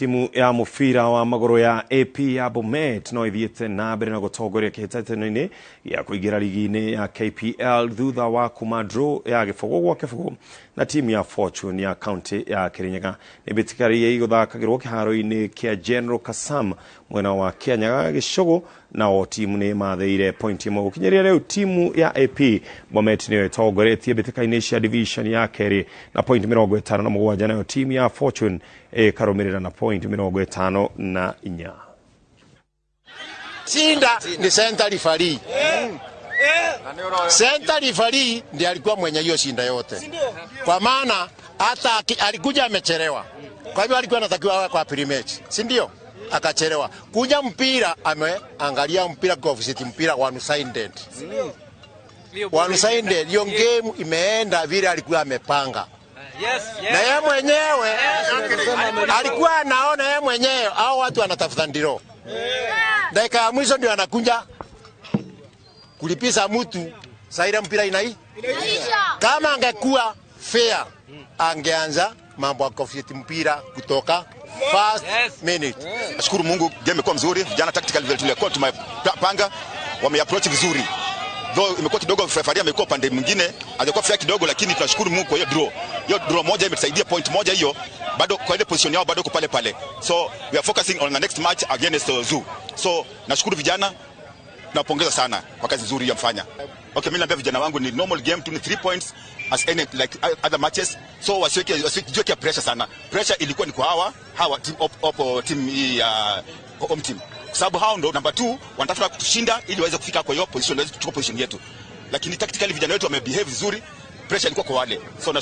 Timu ya mubira wa maguru ya AP ya Bomet no ithiĩte na mbere na gũtongoria kĩhĩtahĩtano-inĩ gĩa kũingĩra rigi-inĩ ya KPL thutha wa kuma draw ya 0-0 na timu ya Fortune ya kaunti ya Kirinyaga. Nĩ mbĩtĩka iria igũthakagĩrwo kĩharo-inĩ kĩa General Kasam mwena wa Kianyaga Gĩcũgũ, nao timu nĩ mathĩire point 1. Gũkinyĩria rĩu, timu ya AP Bomet nĩyo ĩtongoretie mbĩtĩka-inĩ cia division ya kerĩ na point 57, nayo timu ya Fortune ĩkarũmĩrĩra na point 54. Shinda ni center referee. Center referee ndiye alikuwa mwenye hiyo shinda yote, kwa maana hata alikuja amechelewa, kwa hivyo alikuwa anatakiwa awe kwa pre-match, si ndio? Akachelewa kuja mpira, ameangalia mpira kwa ofisi, mpira one sided, one sided. Hiyo game imeenda vile alikuwa amepanga na yeye mwenyewe alikuwa anaona yeye mwenyewe hao watu wanatafuta draw. Dakika ya mwisho ndio anakuja kulipiza mtu saira mpira inai. Kama angekuwa fair, angeanza mambo ya kofiti mpira kutoka first minute. Nashukuru Mungu, game imekuwa mzuri. Vijana tactical vile tulikuwa tumepanga wameapproach vizuri. Though imekuwa kidogo, referee amekuwa upande mwingine, hajakuwa fair kidogo, lakini tunashukuru Mungu kwa hiyo draw. Hiyo draw moja imetusaidia point moja hiyo, bado kwa ile position yao bado iko pale pale. So we are focusing on the next match against Zoo. So nashukuru vijana, napongeza sana kwa kazi nzuri yamfanya. Okay, mimi naambia vijana wangu ni normal game tu, ni 3 points as any like other matches. So wasiweke pressure sana. Pressure ilikuwa ni kwa hawa team op, team hii ya home team. Kwa sababu hao ndo number 2 wanatafuta kutushinda ili waweze kufika kwa hiyo position, waweze kuchukua position yetu. Lakini tactically vijana wetu wamebehave vizuri, pressure ilikuwa kwa wale. So